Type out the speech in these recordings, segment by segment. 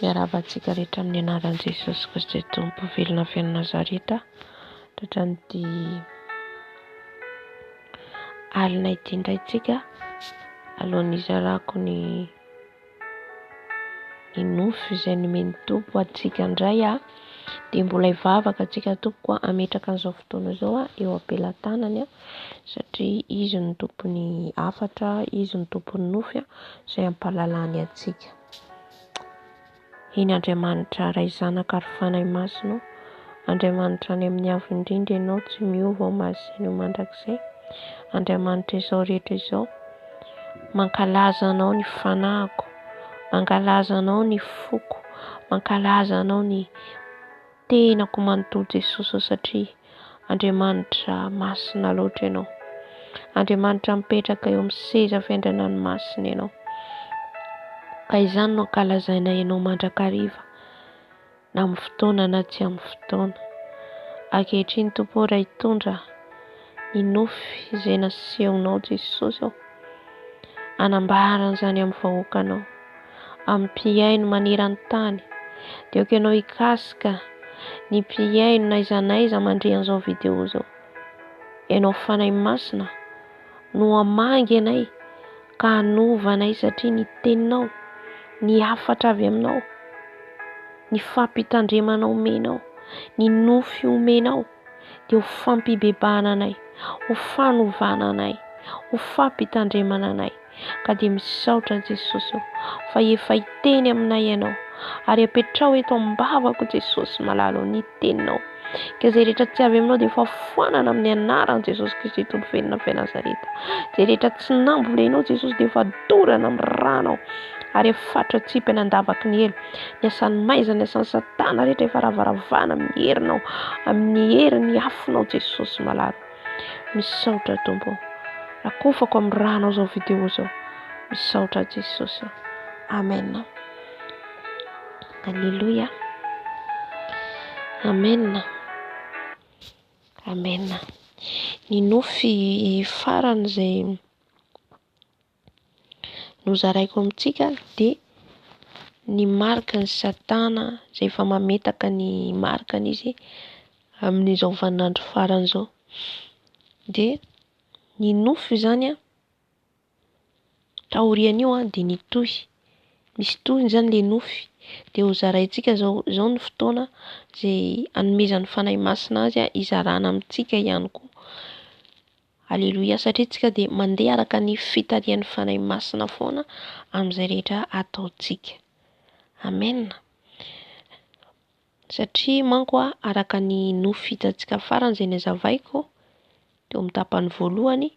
Miarahaba antsika rehetra amin'ny anaran'i Jesosy Kristy Tompo velona avy any Nazareta. Tratran'ity alina ity indray tsika alohan'ny hizarako ny ny nofy izay nomen'ny Tompo antsika indray a dia mbola hivavaka antsika tompoko a hametraka an'izao fotoana izao a eo am-pelatanany a satria izy no tompon'ny hafatra, izy no tompon'ny nofy a izay ampahalalany antsika. Eny Andriamanitra Ray Zanaka ary Fanahy Masina ô, Andriamanitra any amin'ny avo indrindra Ianao tsy miova ao masina eo mandrakizay, Andriamanitra izao rehetra izao, mankalaza Anao ny fanahiko, mankalaza Anao ny foko, mankalaza Anao ny tenako manontolo Jesosy ô satria Andriamanitra masina loatra Ianao. Andriamanitra mipetraka eo amin'ny seza fiandrianan'ny masina Ianao. Ka izany no ankalazainay Ianao mandrakariva, na amin'ny fotoana na tsy amin'ny fotoana. Ankehitriny Tompo ô raha hitondra ny nofy izay nasehonao Jesosy ô, hanambara an'izany amin'ny vahoakanao. amin'ny mpihaino maneran-tany. Dia aoka ianao hikasika ny mpihaino na aiza na aiza mandre an'izao video izao. Ianao Fanahy Masina no hamangy anay ka hanova anay satria ny teninao, ny hafatra avy aminao, ny fampitandremana omenao, ny nofy omenao dia ho fampibebahana anay, ho fanovana anay, ho fampitandremana anay. Ka dia misaotra Jesosy ô, fa efa hiteny aminay Ianao, ary apetraho eto am-bavako Jesosy malala ô, ny teninao. Ka izay rehetra tsy avy aminao dia efa foanana amin'ny anaran'i Jesosy Kristy Tompo velona avy Nazareta. Izay rehetra tsy nambolenao Jesosy dia efa dorana amin'ny ranao, ary afatra atsipy any an-davaky ny helo. Ny asan'ny maizina, ny asan'ny satana rehetra efa ravaravana amin'ny herinao, amin'ny herin'ny afonao Jesosy malala. Misaotra Tompo ô. Rakofako amin'ny ranao izao vidéo izao. Misaotra Jesosy ô. Amen. Alléluia. Amen. Amen. Ny nofy farany izay nozaraiko amintsika dia ny mariky ny satana izay efa mametaka ny marikany izy amin'izao vaninandro farany izao. Dia ny nofy izany an, taorian'io an dia nitohy, misy tohiny izany ilay nofy dia hozaraintsika izao, izao ny fotoana izay hanomezan'ny Fanahy Masina azy hizarana amintsika ihany koa. Aleloia satria tsika dia mandeha araka ny fitarihan'ny Fanahy Masina foana amin'izay rehetra ataontsika. Amen. Satria manko araka ny nofy hitantsika farany izay nazavaiko teo amin'ny tapany voalohany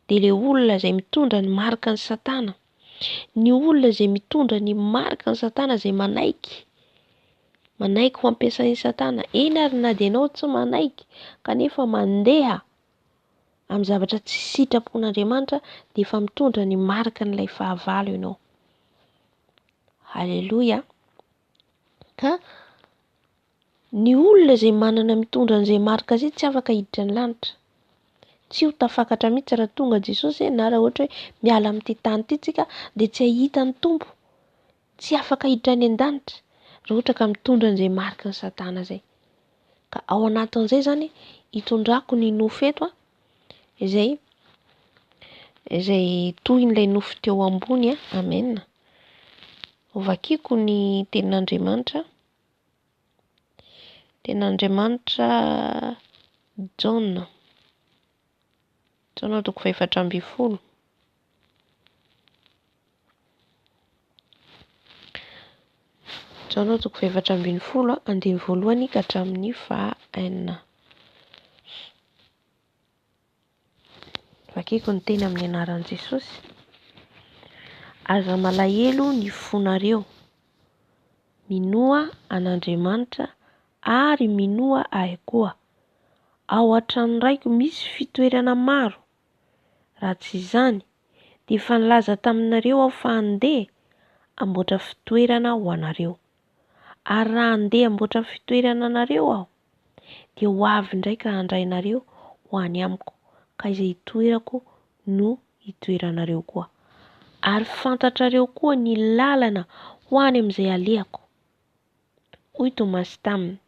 dia ilay olona izay mitondra ny marikan'i Satana, ny olona izay mitondra ny marikan'i Satana izay manaiky, manaiky ho ampiasain'i Satana, eny ary na dia ianao tsy manaiky kanefa mandeha amin'ny zavatra tsy sitrapon'Andriamanitra dia efa mitondra ny marikan'ilay fahavalo ianao. Aleloia. Ka ny olona izay manana mitondra an'izay marika izay tsy afaka hiditra ny lanitra. Tsy ho tafakatra mihitsy raha tonga Jesosy na raha ohatra hoe miala amin'ity tany ity tsika dia tsy hahita ny Tompo. Tsy afaka hiditra any an-danitra raha ohatra ka mitondra an'izay mariky ny satana izay. Ka ao anatin'izay izany hitondrako ny nofy eto an, izay izay tohin'ilay nofy teo ambony an, amen. Hovakiko ny tenin'Andriamanitra, tenin'Andriamanitra Jaona, Jaona toko fahefatra ambin'ny folo. Jaona toko fahefatra ambin'ny folo andininy voalohany ka hatramin'ny faha enina. Vakiko ny teny amin'ny anaran'i Jesosy. Aza malahelo ny fonareo. Minoa an'Andriamanitra ary minoa ahy koa. Ao an-tranon-dRaiko misy fitoerana maro. Raha tsy izany, dia efa nilaza taminareo aho fa handeha hamboatra fitoerana ho anareo. Ary raha handeha hamboatra fitoerana anareo aho, dia ho avy indray ka handray anareo ho any amiko, ka izay itoerako no hitoeranareo koa. Ary fantatrareo koa ny lalana Ho any amin'izay alehako. Hoy Tomasy taminy,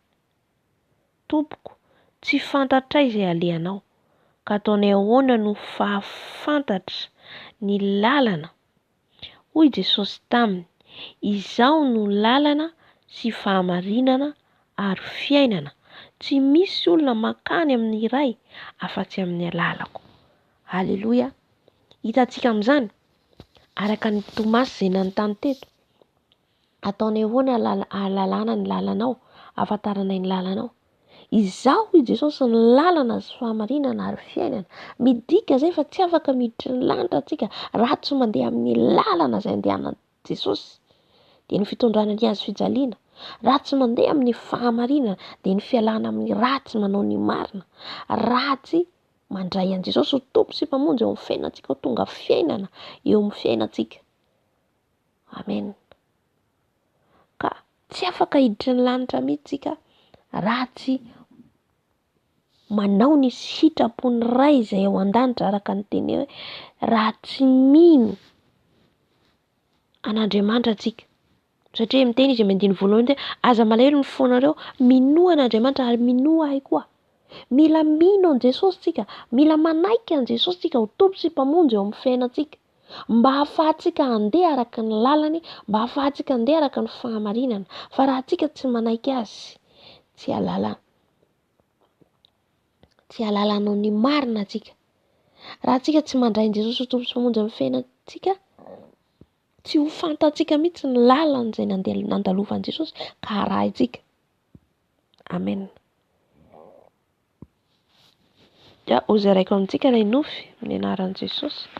Tompoko, tsy fantatray izay alehanao, ka ataonay ahoana no fahafantatra ny lalana? Hoy Jesosy taminy, Izaho no lalana sy fahamarinana ary fiainana, tsy misy olona mankany amin'ny Ray afa-tsy amin'ny alalako. Aleloia! Hitantsika amin'izany, araka an'i Tomasy izay nanontany teto, Ataonay ahoana ahalalana ny lalanao, ahafantaranay ny lalanao? Izaho, hoy Jesosy, ny lalana sy fahamarinana ary fiainana. Midika izay fa tsy afaka miditra ny lanitra antsika raha tsy mandeha amin'ny lalana izay andehanan'i Jesosy, dia ny fitondrana ny hazo fijaliana. Raha tsy mandeha amin'ny fahamarinana, dia ny fialana amin'ny ratsy manao ny marina. Raha tsy mandray an'i Jesosy ho Tompo sy Mpamonjy eo amin'ny fiainantsika, ho tonga fiainana eo amin'ny fiainantsika. Amen. Ka tsy afaka hiditra ny lanitra mihitsy tsika raha tsy manao ny sitrapon'ny Ray izay ao an-danitra araka ny teny hoe raha tsy mino an'Andriamanitra tsika. Satria miteny izy amin'ny andininy voalohany hoe aza malahelo ny fonareo, minoa an'Andriamanitra ary minoa ahy koa. Mila mino an'i Jesosy tsika, mila manaiky an'i Jesosy tsika ho Tompo sy Mpamonjy eo amin'ny fiainantsika. Mba hahafahantsika handeha araka ny lalany, mba hahafahantsika handeha araka ny fahamarinana. Fa raha tsika tsy manaiky azy, tsy hahalala, tsy hahalala hanao ny marina tsika. Raha tsika tsy mandray an'i Jesosy ho Tompo sy Mpamonjy amin'ny fiainantsika, tsy ho fantatsika mihitsy ny lalana izay nandeha nandalovan'i Jesosy ka harahintsika. Amen. Dia hozaraiko amintsika ilay nofy amin'ny anaran'i Jesosy.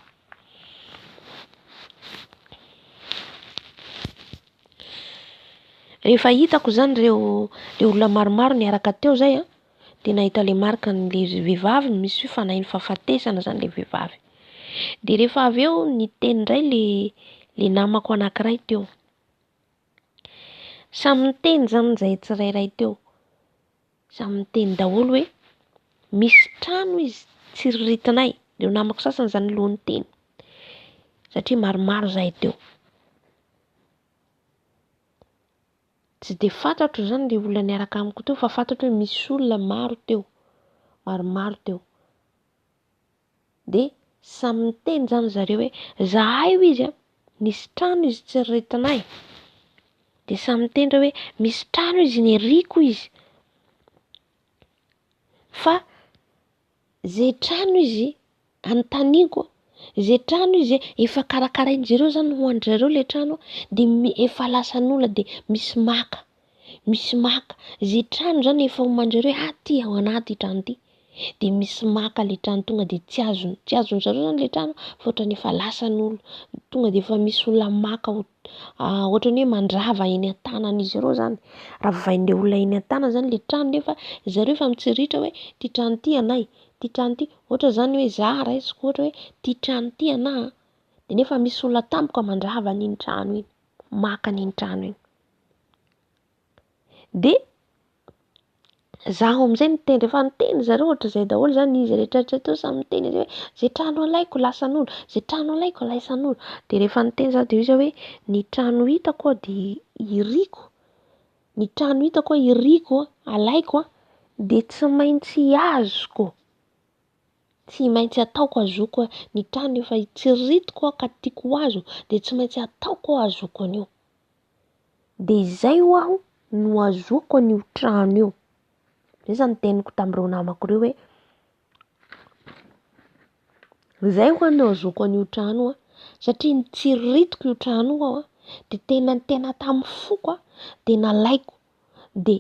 Rehefa hitako izany ireo ireo olona maromaro niaraka teo izay an, dia nahita ilay marika an'ilay vehivavy misy hoe fanahin'ny fahafatesana izany ilay vehivavy. Dia rehefa avy eo niteny indray le le namako anankiray teo. Samy niteny izany izahay tsirairay teo. Samy niteny daholo hoe misy trano izy tsiriritinay, ireo namako sasany izany aloha niteny satria maromaro izahay teo. Tsy dia fantatro izany ilay olona niaraka amiko teo fa fantatro hoe misy olona maro teo, maromaro teo. Dia samy niteny izany zareo hoe zahay hoy izy a, nisy trano izy tsiriritinay. Dia samy niteny ireo hoe misy trano izy neriko hoy izy. Fa zay trano izy anontaniako, zay trano izy efa karakarain-jareo zany ho an-dry zareo le trano de efa lasan'olona de misy maka, misy maka. Zay trano zany efa oman-jareo hoe ah ty ao anaty trano ty. de misy maka le trano tonga de tsy azony, tsy azon-dry zareo zany le trano fa ohatran'ny efa lasan'olo, tonga de efa misy olona maka ohatran'ny hoe mandrava eny an-tanan'izy ireo zany, ravain'le olona eny an-tanana zany le trano nefa zareo efa mitsiritra hoe ty trano ty anay, ty trano ty, ohatra zany hoe za raisiko ohatra hoe ty trano ty anahy de nefa misy olona tampoka mandrava an'iny trano iny, maka an'iny trano iny. De zaho am'zay niteny, rehefa niteny zareo ohatr'izay daholo zany izy rehetrarehetra teo samy niteny izy hoe zay trano alaiko lasan'olo, zay trano alaiko laisan'olo. De rehefa niteny za de hoy za hoe ny trano hitako a de iriko, ny trano hitako a iriko a alaiko a de tsy maintsy azoko, tsy maintsy ataoko azoko a, ny trano efa tsiriritiko aho ka tiako ho azo de tsy maintsy ataoko aho ahazoako an'io. De izay ho aho no ahazoako an'io trano io. Zay zany teniko tamin'ireo namako ireo hoe zay hoa no ahazoako an'io trano io a, satria notsiriritiko io trano io aho a, de tena tena tamin'ny foko a de nalaiko, de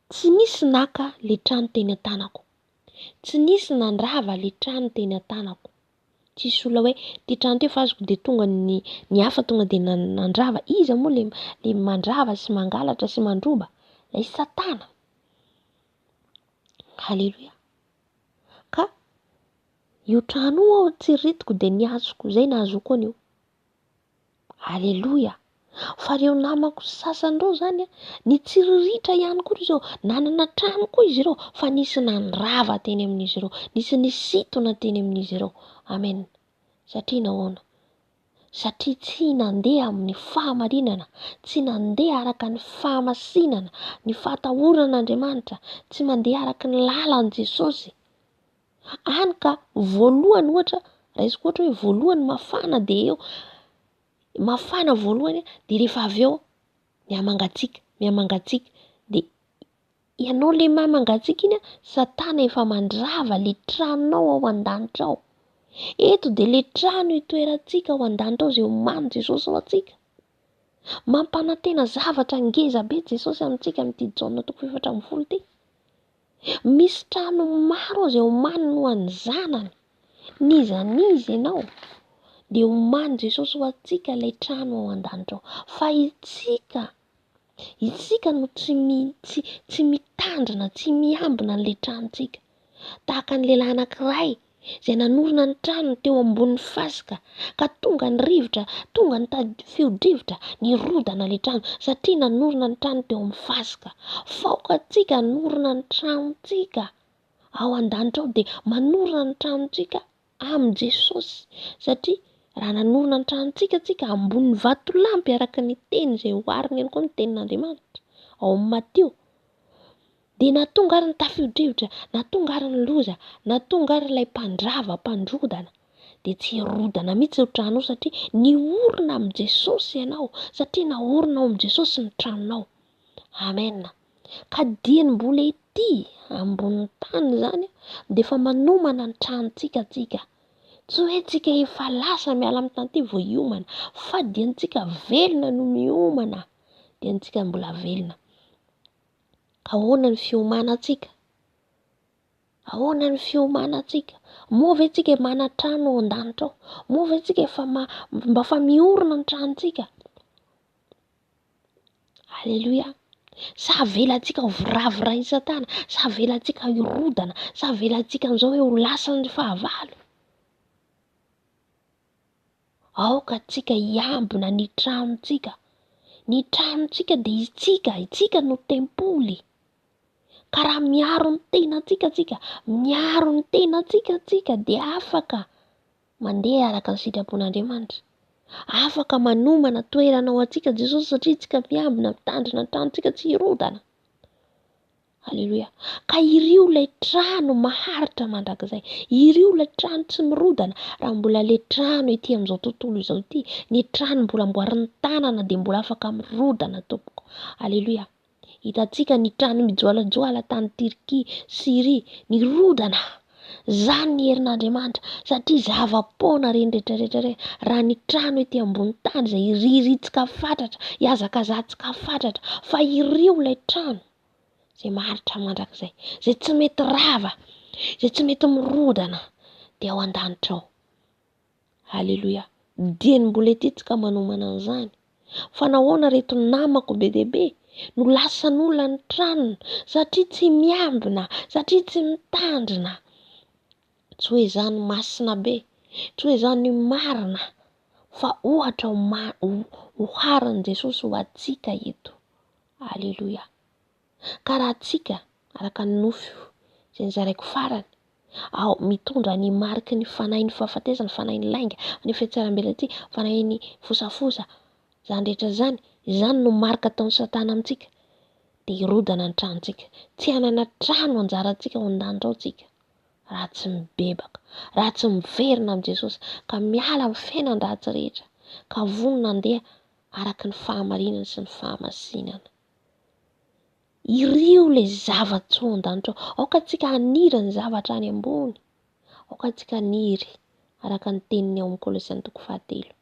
tsy nisy naka le trano teny an-tanako, tsy nisy nandrava le trano teny an-tanako. Tsisy olona hoe ty trano ty efa azoko de tonga ny ny hafa tonga de nandrava. Iza moa le le mandrava sy mangalatra sy mandroba? Ilay satana. Haleloia. Ka io trano io aho tsiritiko de niazoko, zay nahazoako an'io. Aleloia! Fa reo namako sasany reo zany a, nitsiriritra ihany koa reo, nanana trano koa izy ireo fa nisy nandrava teny amin'izy ireo, nisy nisintona teny amin'izy ireo. Amen. Satria nahoana? Satria tsy nandeha amin'ny fahamarinana, tsy nandeha araka ny fahamasinana, ny fahatahorana an'Andriamanitra, tsy mandeha araka ny lalan'i Jesosy. Hany ka voalohany ohatra, raisiko ohatra hoe voalohany mafana dia eo, mafana voalohany dia rehefa avy eo mihamangatsiaka, mihamangatsiaka dia ianao le mihamangatsiaka iny a, Satana efa mandrava le tranonao ao an-danitra ao. Eto dia le trano itoerantsika ao an-danitra ao izay omanin'i Jesosy ho antsika. Mampanantena zavatra ngeza be Jesosy amintsika amin'ity Jaona toko faha-14 ity. Misy trano maro izay omaniny ho an'ny zanany. N'iza n'iza ianao dia omanin'i Jesosy ho antsika ilay trano ao an-danitra ao. Fa isika, isika no tsy tsy tsy mitandrina, tsy miambina an'ilay tranontsika. Tahaka ny lehilahy anankiray izay nanorina ny tranony teo ambonin'ny fasika, ka tonga ny rivotra, tonga ny tafio-drivotra, nirodana ilay trano, satria nanorina ny trano teo amin'ny fasika. Faoka antsika hanorina ny tranontsika ao an-danitra ao, dia manorina ny tranontsika amin'i Jesosy, satria raha nanorina ny tranontsika tsika ambonin'ny vatolampy araka ny teny izay oharina ihany koa ny tenin'Andriamanitra ao amin'ny Matio, Dia na tonga ary ny tafio-drivotra, na tonga ary ny loza, na tonga ary ilay mpandrava, mpandrodana, dia tsy hirodana mihitsy io trano io satria niorina amin'i Jesosy ianao, satria naorina ao amin'i Jesosy ny tranonao. Amen. Ka dieny mbola ety ambonin'ny tany izany dia efa manomana ny tranontsika tsika. Tsy hoe tsika efa lasa miala amin'ny tany ity vao hiomana, fa dieny tsika velona no miomana, dieny tsika mbola velona. Ahoana ny fiomanantsika? Ahoana ny fiomanantsika? Moa ve tsika manan-trano ao an-danitra ao? Moa ve tsika efa mba fa miorina ny tranontsika? Aleloia. Sa avelantsika ho voravirain'i Satana? Sa avelantsika hirodana? Sa avelantsika amin'izao hoe ho lasan'ny fahavalo? Aoka tsika hiambina ny tranontsika. Ny tranontsika dia itsika, itsika no tempoly. Ka raha miaro ny tenantsika tsika, miaro ny tenantsika tsika dia afaka mandeha araka ny sitrapon'Andriamanitra. Afaka manomana toerana ho antsika Jesosy satria tsika miambina, mitandrina ny tranontsika tsy hirodana. Aleloia. Ka irio ilay trano maharitra mandrakizay. Irio ilay trano tsy mirodana. Raha mbola ilay trano ety amin'izao tontolo izao ity, ny trano mbola amboarin'ny tanana dia mbola afaka mirodana tompoko. Aleloia. Hitantsika ny trano mijoalajoala tany Turquie, Syrie, nirodana. Izany ny herin'Andriamanitra satria zava-poana ireny rehetra rehetra ireny. Raha ny trano ety ambony tany izay iririntsika fatratra, ihazakazahantsika fatratra, fa irio ilay trano izay maharitra mandrakizay, izay tsy mety rava, izay tsy mety mirodana, dia ao an-danitra ao. Aleloia. Dieny mbola ety tsika manomana an'izany. Fa nahoana reto namako be dia be no lasan'olona ny tranony satria tsy miambina, satria tsy mitandrina. Tsy hoe izany masina be, tsy hoe izany marina, fa ohatra oharin'i Jesosy ho antsika eto. Aleloia. Ka raha antsika, araka ny nofy izay nozaraiko farany, ao mitondra ny mariky ny fanahin'ny fahafatesana, fanahin'ny lainga, ny fihatsarambelatsihy, fanahin'ny fosafosa, izany rehetra izany, izany no marika ataon'i Satana amintsika, dia hirodana ny tranontsika. Tsy hanana trano anjarantsika ao an-danitra ao tsika, raha tsy mibebaka, raha tsy miverina amin'i Jesosy, ka miala amin'ny fiainan-dratsy rehetra, ka vonona handeha araka ny fahamarinana sy ny fahamasinana. Irio ilay zava-tsoa ao an-danitra ao. Aoka antsika haniry ny zavatra any ambony. Aoka antsika haniry, araka ny teniny ao amin'ny Kolosiana toko fahatelo.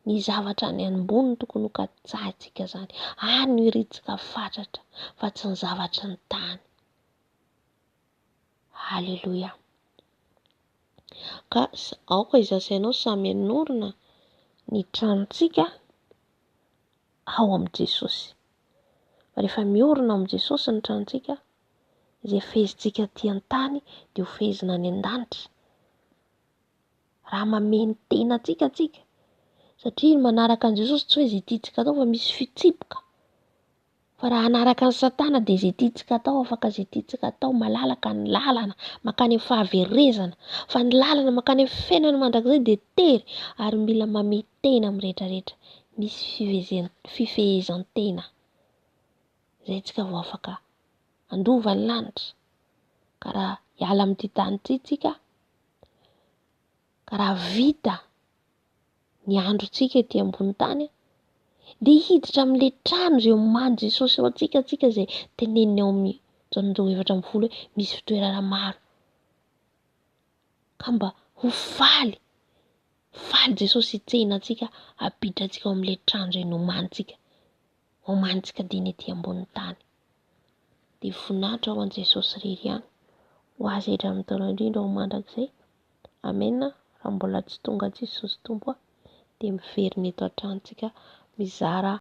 Ny zavatra any ambony no tokony ho katsahintsika izany. Any no irintsika fatratra, fa tsy ny zavatry ny tany. Aleloia. Ka aoka izaho sy ianao samy hanorina ny tranontsika ao amin'i Jesosy. Fa rehefa miorina ao amin'i Jesosy ny tranontsika, izay fehezintsika aty an-tany dia ho fehezina any an-danitra. Raha mamehy ny tenantsika tsika, satria ny manaraka an'i Jesosy tsy hoe izay tiantsika atao fa misy fitsipika. Fa raha hanaraka an'i Satana dia izay tiantsika atao afaka izay tiantsika atao, malalaka ny lalana mankany amin'ny fahaverezana, fa ny lalana mankany amin'ny fiainana mandrakizay dia tery ary mila mamehy tena amin'ny rehetrarehetra, misy fivezen- fifehezan-tena. Izay tsika vao afaka handova ny lanitra. Ka raha hiala amin'ity tany ity tsika, ka raha vita ny androntsika ety ambony tany, dia hiditra amin'ilay trano izay omanin'i Jesosy ho antsika tsika izay teneniny ao amin'ny Jaona toko 14 hoe misy fitoerana maro. Ka mba ho faly, faly Jesosy hitsena antsika, hampiditra antsika ao amin'ilay trano izay nomanintsika, omanintsika dieny ety ambony tany. Dia voninahitra ho an'i Jesosy irery ihany, ho azy hatramin'ny taona indrindra ho mandrakizay. Amena. Raha mbola tsy tonga Jesosy Tompo dia miverina eto an-tranontsika mizara.